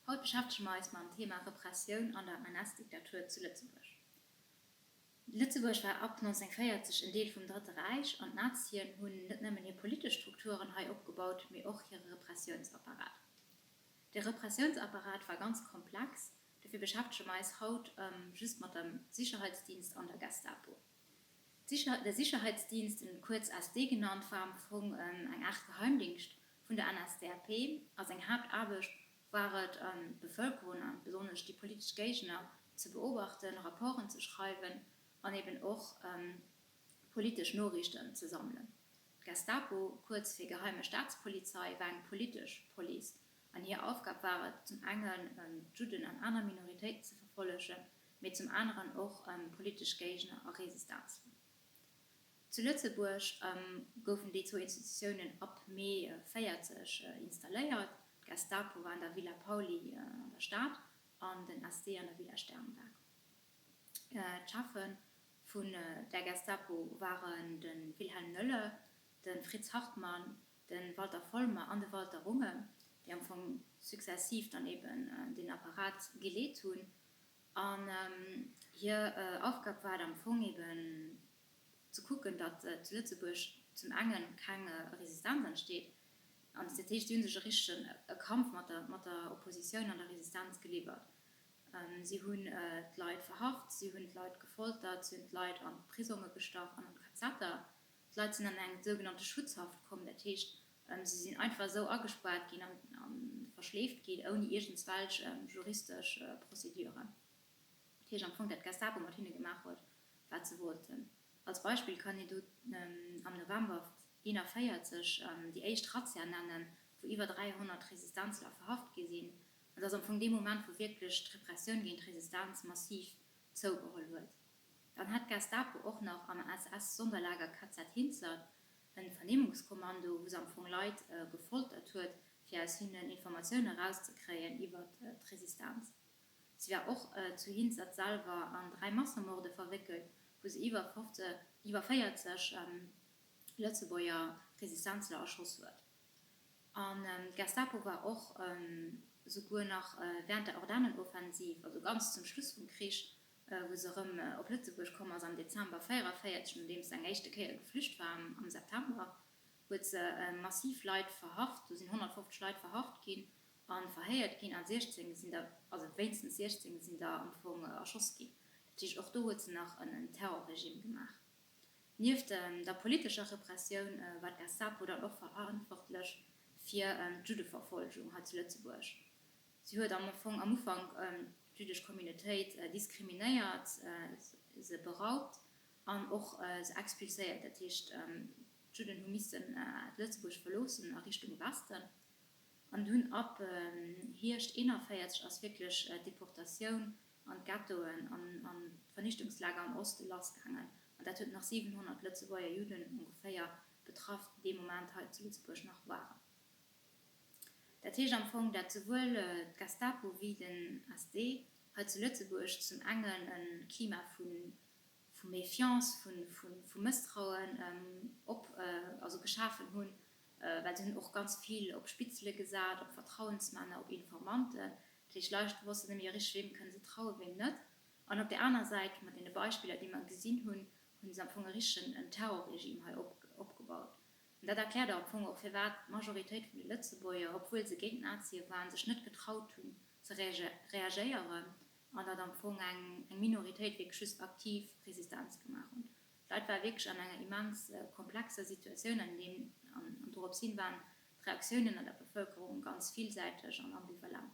Haut beschäftege mer eis mam Thema Repressioun an der NS-Diktatur zu Lëtzebuerg. Lëtzebuerg war ab 1940 en Deel vum Drëtte Räich an d'Nazien hunn net nëmmen hir politesch Strukturen hei opgebaut, mee och hire Repressiounsapparat. De Repressiounsapparat war ganz komplex, dofir beschäftege mer eis haut just mat dem Sicherheitsdienst an der Gestapo. De Sicherheitsdienst, kuerz SD genannt, war am Fong eng Aart Geheimdingscht vun der NSDAP a seng Haaptaarbecht war et, d'Bevëlkerung an besonnesch déi politesch Géigner ze beobachten, Rapporten ze schreiwen an eben och politesch Noriichten ze sammelen. D'Gestapo, kuerz fir Geheime Staatspolizei, war eng politesch Police an hir Aufgab war et, zum engen d'Judden an aner Minoritéiten ze verfollegen, mee zum aneren och politesch Géigner a Resistenzler. Zu Lëtzebuerg goufen déi zwou Institutiounen ab Mee 40 installéiert, d'Gestapo war an der Villa Pauly an der Stad an den SD an der Villa Sternberg. D'Cheffe vun der Gestapo waren de Wilhelm Nölle, de Fritz Hartmann, de Walter Vollmer an de Walter Runge, déi am Fong successiv dann eben deen Apparat geleet hunn. An hir Aufgab war et am Fong eben ze kucken, datt zu Lëtzebuerg zum enge keng Resistenz entsteet, an dat heescht, si hu sech e richtegen e Kampf mat der mat der Oppositioun an der Resistenz geliwwert. Si hunn d'Leit verhaft, si hunn d'Leit gefoltert, si hunn d'Leit an d'Prisonge gestach an an d'Kazetter. D'Leit sinn an eng sougenannte Schutzhaft komm, dat heescht, si sinn einfach esou agespaart ginn a verschleeft ginn, ouni iergendswelch juristesch Prozeduren. Dat heescht am Fong, dat d'Gestapo mat hinne gemaach huet, wat se wollten. Als Beispill kann een do am November 41 déi éischt Razzia nennen, wou iwwer 300 Resistenzler verhaft gi sinn. An dat ass am Fong dee Moment, wou wierklech d'Repressioun géint d'Resistenz massiv zougeholl huet. Dann hat d'Gestapo och nach am SS-Sonderlager KZ Hinzert en Vernehmungskommando, wou se am Fong Leit gefoltert huet, fir aus hinnen Informatioune erauszekréien iwwer d'Resistenz. Si war och zu Hinzert selwer an 3 Massemorde verwéckelt, wou se iwwer 40 Lëtzebuerger Resistenzler erschoss huet. An d'Gestapo war och souguer nach während der Ardennenoffensiv, also ganz zum Schluss vum Krich, wou se erëm op Lëtzebuerg komm ass am Dezember 44, nodeems se eng éischte Kéier geflücht war am September, huet se massiv Leit verhaft. Do sinn 150 Leit verhaft ginn a verhéiert ginn a 16 sinn der, also wéinstens 16 sinn der am Fong erschoss ginn. Dat heescht, och do huet se nach en Terrorregime gemaach. Nieft der politescher Repressioun war d'Gestapo dann och verantwortlech fir d'Juddeverfolgung hei zu Lëtzebuerg. Si huet am Fong am Ufank d'jüddesch Communautéit diskriminéiert, se beraubt an och se expulséiert. Dat heescht, d'Judden hu missen Lëtzebuerg verloossen a Richtung Westen. An dunn ab Hierscht 41 ass wierklech d'Deportatioun an d'Ghettoen an an d'Vernichtungslager am Oste lassgaangen. An dat huet nach 700 Lëtzebuerger Judden ongeféier betraff, déi dee Moment hei zu Lëtzebuerg nach waren. Dat heescht am Fong, dat souwuel d'Gestapo wéi den SD hei zu Lëtzebuerg zum engen e Klima vu Méfiance, vu Mësstrauen op, also geschafen hunn, well se hunn och ganz vill op Spitzele gesat, op Vertrauensmänner, op Informanten. Dat heescht, d'Leit wossten net méi richteg, weem kënne se trauen, weem net. An op där aner Säit, mat deene Beispiller, déi mer gesinn hunn, hu se am Fong e richtegen Terrorregime hei opgebaut. An dat erkläert am Fong och, firwat d'Majoritéit vun de Lëtzebuerger, obwuel se géint d'Nazie waren, sech net getraut hunn ze reagéieren an datt am Fong eng Minoritéit wierklech just aktiv Resistenz gemaach hunn. D'Leit ware wierklech an enger immens komplexer Situatioun an deem, an dorops hin waren d'Reaktiounen an der Bevëlkerung ganz villsäiteg an ambivalent.